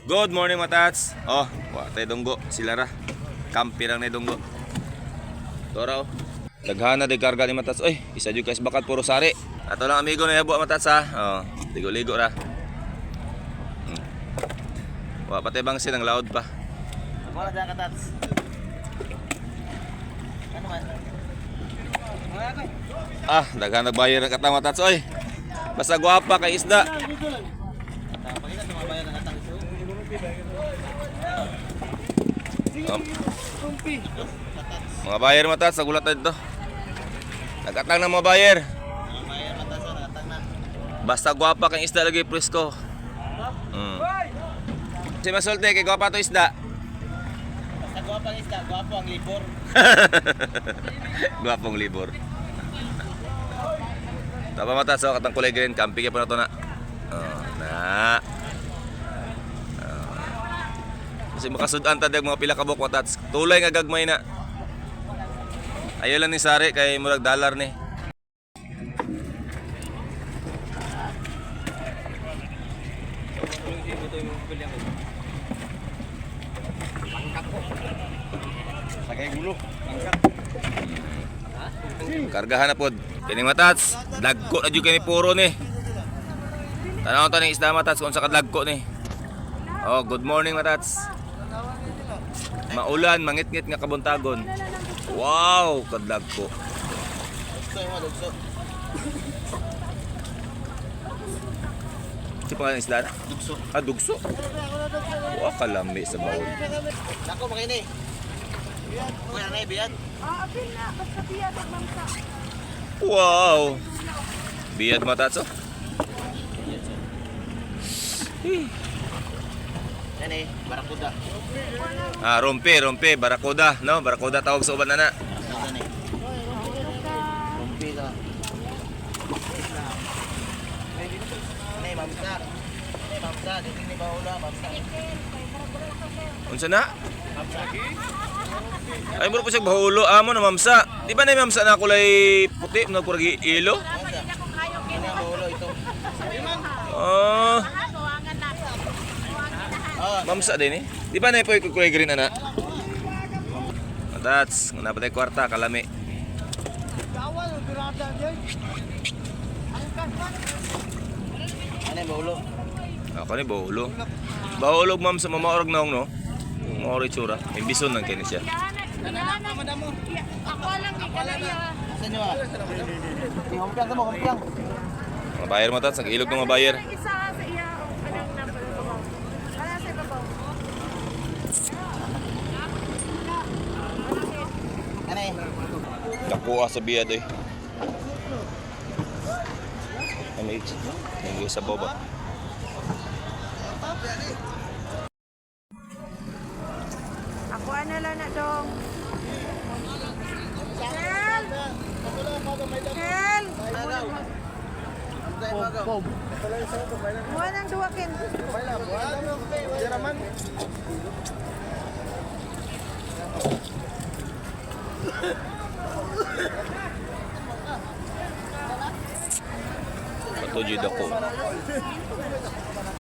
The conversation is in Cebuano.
Good morning, matats. Oh, wa tay dunggo sila ra. Kampi lang ni dunggo. Tora oh. Daghana di karga ni matats. Oy, isa jud ka bakat puro sari. Ato lang amigo na yabo matats ha. Oh, ligo-ligo ra. Wa patay bang sinang loud pa. Wala dyan katats. Ano man? Ah, daghan nagbayar ng katang matats oy. Basta gwapa kay isda. Pakita tumabayan ang atang iso. Mga buyer matats, nagulat na dito. Nagatang ng mga buyer. Tumabayan matats ang atang na. Basta gwapa kang isda lagi presko. Si Masolte, kay gwapa to isda. Basta gwapo ang isda, gwapo ang libor. Gwapong libor. Tama mata so katang kulay green camping pa na to na. Oh, na. Oh. Kasi makasudan ta dag mga pila ka buok matats. Tulay nga gagmay na. Ayo lang ni Sari kay murag dollar ni. Sagay gulo. Kargahan na pod. Kini matats, dagko na jud kini puro ni. Tanaw ta ning isda matats kung sa kadlagko ni. Oh, good morning matats. Maulan, mangitngit nga kabuntagon. Wow, kadlagko. Dugso yung mga dugso. Si pangalan ng isda na? Dugso. Ah, dugso. Wow, kalami sa bawon. Nako makini. Kuya na biyan. Ah, apil na. Basta biya, mamsa. Wow. Biyad matats oh. Yan eh, barakuda. Ah, rompe, rompe, barakuda, no? Barakuda tawag sa uban na na. Barakuda ni. Rumpi ka. Ano eh, mamsa. Ano eh, mamsa. Dito ni Paula, mamsa. Unsa na? Ay, muro po siya bahulo. Amo na mamsa. Di ba na yung mamsa na kulay puti, na kulay ilo? Ano ang Paula ito? Ah, Ah, mamsa din eh. Di ba na yung kulay green ana? Matats, kung napatay kwarta, kalami. ano yung Paula? Ako ni bahulo. Bahulo mamsa, mamaorog naong no? Maoro itsura. May bison lang kini siya. Ako lang, ikalaya. Saan nyo ah? Humpiang ka mo, humpiang. Mga buyer matats, nag-ilog ng mga buyer. Isa sa iya, o kanang nababaw. Ano sa ibabaw? Ano eh? Nakuha sa biyad eh. Ay, may may sa boba. Ako ana lang na dong. Kel! Kel! Buwan ang duwakin. Pato jud ako.